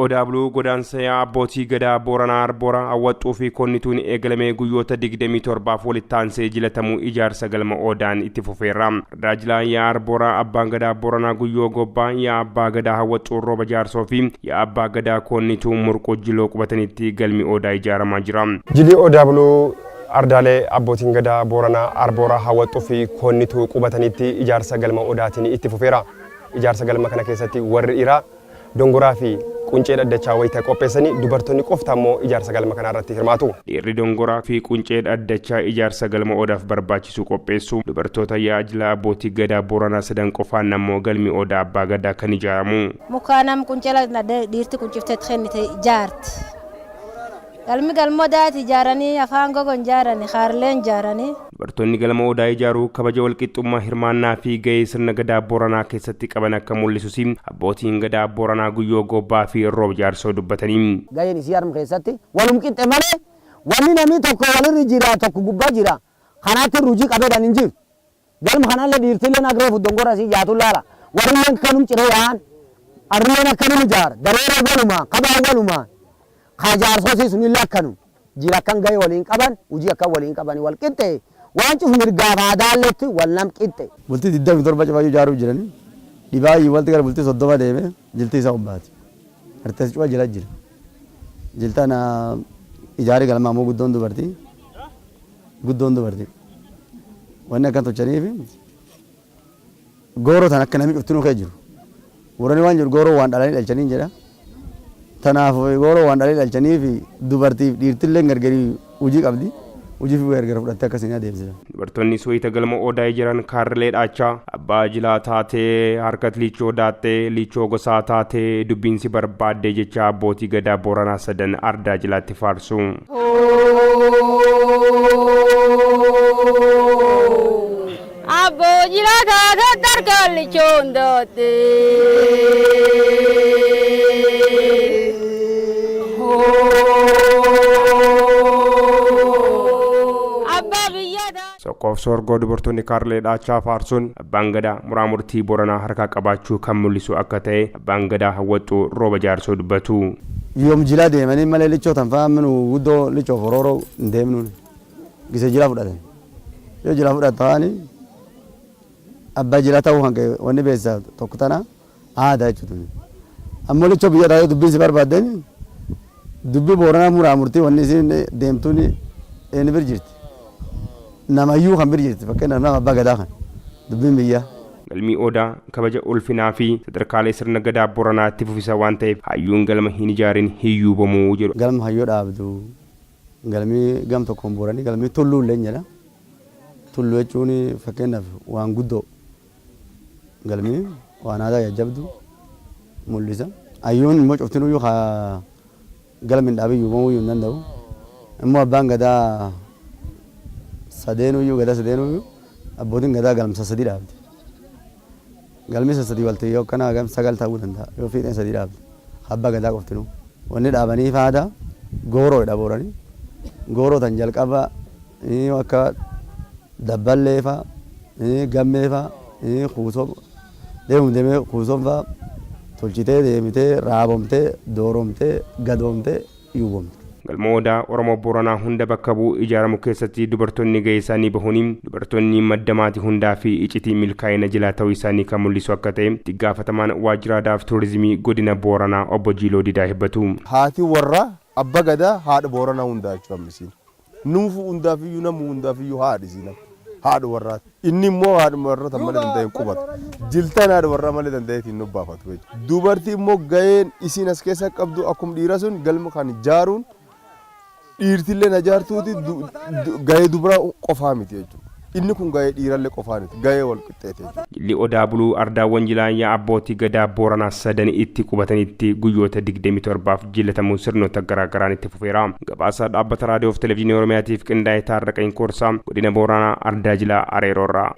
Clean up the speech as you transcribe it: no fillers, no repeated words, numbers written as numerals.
Odaa Buluu godaansa yaa'a abbootii Gadaa Booranaa Arboora Hawwaxxuu fi Koonnituun eegalamee guyyoota 27f walitti aansee jilatamuu ijaarsa galma Odaan itti fufeera. Ardaa Jilaa yaa'a Arbooraa Abbaan Gadaa Booranaa Guyyoo Gobbaa yaa'a Abbaa Gadaa Hawwaxxuu Rooba Jaarsoo fi yaa'a Abbaa Gadaa Koonnituu Murquu Jiloo qubatanitti galmi Odaa ijaaramaa jira. Jilli Odaa Buluu Ardaalee Abbootiin Gadaa Booranaa Arboora Hawwaxxuu fi Koonnituu qubatanitti ijaarsa galma Odaatiin itti fufeera. Ijaarsa galma kana keessatti warri dhiiraa dongoraa fi quncee dhaddachaa wayita qopheessanii dubartoonni qofti ammoo ijaarsa galma kanaa irratti hirmaatu. Dhiirri dongoraa fi quncee dhaddachaa ijaarsa galma Odaaf barbaachisu qopheessu. Dubartoota yaa'a jilaa abbootii Gadaa Booranaa sadan qofaan ammoo galmi Odaa Abbaa Gadaa kan ijaaramu. Mukaa nam quncee dhiirti quncifteetti kennite ijaarti. Galmi galma Odaati ijaaranii afaan gogon ijaarani kaarleen ijaaranii. Dubartoonni galma Odaa ijaaruu kabaja walqixxummaa hirmaannaa fi gahee sirna Gadaa Booranaa keessatti qaban akka mul'isus abbootiin Gadaa Booranaa Guyyoo Gobbaa fi Roob Jaarsoo dubbatanii. Gaheen isii harm keessatti walum qixxe malee wanni namii tokko walirri jira tokko gubbaa jira kanaatti irra hujii qabedhan hin jiru. Galma kanalle dhiirtilleen ag reefu dongora isii jaatun laala. Warrilleen kanum cire yaa'an. Arrilleen akkanum ijaara. Dareera waluma, kabaa waluma. Ka jaarsoo isii sunille akkanum. Jira akkan gahee waliin qaban, hujii akkan waliin qabani wal qixxe. Waan cuf mirgaaf aadaalletti wal nam qixxe. Bultii 27 cufayyuu ijaaruuf jirani. Dhibaayyuu walti gara bultii 30 deeme jilti isa hobbaati. Artes cufa jila jira. Jiltana ijaari galma ammoo guddoon dubartii. Guddoon dubartii. Wanni akkan tolchaniif gooroo tan akka namni cuftinuu kee jiru. Boorani waan jedhu gooroo waan dhalanii dhalchaniin jedha. Tanaaf gooroo waan dhalanii dhalchaniif dubartiif dhiirtilleen gargarii hojii qabdi. Hojii fi gargar fudhattee akkasiin adeemsisa. Dubartoonnis wayita galma Odaa ijaran kaarrilee dhaachaa, abbaa jilaa taatee harkat liichoo daaxxee, liichoo gosaa taatee dubbiin si barbaaddee jechaa abbootii Gadaa Booranaa sadan ardaa jilaatti faarsu. Abboo jilaa taatee harka lichoon daaxxee. Abbaa biyyaa taatee. Sokkoof soorgoo dubartoonni kaarlee dhaachaa faarsuun abbaan Gadaa muraa murtii Booranaa harkaa qabaachuu kan mul'isu akka ta'e abbaan Gadaa Hawwaxxuu Rooba Jaarsoo dubbatu. Yoom jila deemanii malee lichoo tan fa'aa minu guddoo lichoof horooroo hin deemnuun gise jila fudhatan. Yoo jila fudhatan abbaa jila ta'uu kan ka'e wanni beeksisa tokko tana aadaa jechuudha. Ammoo lichoo biyya taatee dubbiin si barbaaddeen dubbii Booranaa muraa murtii wanni isiin deemtuun eenyu bir jirti. Namayyuu kan bir jirti fakkeenyaaf nama abbaa gadaa kan dubbiin biyyaa. Galmi Odaa kabaja ulfinaa fi sadarkaalee sirna Gadaa Booranaa itti fufisa waan ta'eef hayyuun galma hin ijaarin hin yuubamu jedhu. Galma hayyoo dhaabdu galmi gam tokkoon Booranii galmi tulluu illee jedha. Tulluu jechuun fakkeenyaaf waan guddoo galmi waan aadaa jajjabdu mul'isa. Hayyuun immoo cuftinuyyuu haa galmi hin dhaabin yuubamuu hin danda'u. Immoo abbaan gadaa sadeenuyyuu gadaa sadeenuyyuu abbootiin gadaa galmsa sadii dhaabdi. Galmi isa sadii walti yoo akkana hagam sagal ta'uu danda'a yoo fiixeen sadii dhaabde. Abbaa gadaa qoftinuu. Wanni dhaabaniif aadaa gooroodha Booranii. Gooroo tan jalqaba akka dabballee fa'a gammee fa'a kuusoo deemum deemee kuusoon fa'a tolchitee deemitee raabomtee dooromtee gadoomtee yuubomte. Galma Odaa Oromoo Booranaa hunda bakka bu'u ijaaramu keessatti dubartoonni gahee isaanii bahuun dubartoonni madda maatii hundaa fi icitii milkaa'ina jilaa ta'uu isaanii kan mul'isu akka ta'e itti gaafatamaan waajjira aadaa fi tuurizimii godina Booranaa obbo Jiiloo Didaa hibbatu. Haati warraa abba gadaa haadha Booranaa hundaa jechuudha amma isiin. Nuufu hundaafiyyuu namu hundaafiyyuu haadha isiin amma. Haadha warraati. Inni immoo haadha warra tan malee danda'e hin qubatu. Jiltan haadha warraa malee danda'eetiin hin obbaafatu jechuudha. Dubartii immoo gaheen isiin as keessa qabdu akkuma dhiira sun galma kan ijaaruun dhiirtillee na jaartuuti gahee dubara qofaa miti jechuudha. Inni kun gahee dhiirallee qofaa miti gahee wal qixxeete jechuudha. Jilli Odaa Buluu ardaawwan jilaa yaa'a abbootii Gadaa Booranaa sadan itti qubatanitti guyyoota 27f jilatamuun sirnoota garaagaraan itti fufeera. Gabaasa Dhaabbata Raadiyoo fi Televizyinii Oromiyaatiif qindaa'e Taarraqany Koorsaa, Godina Booranaa, Ardaa Jilaa Areeroorraa.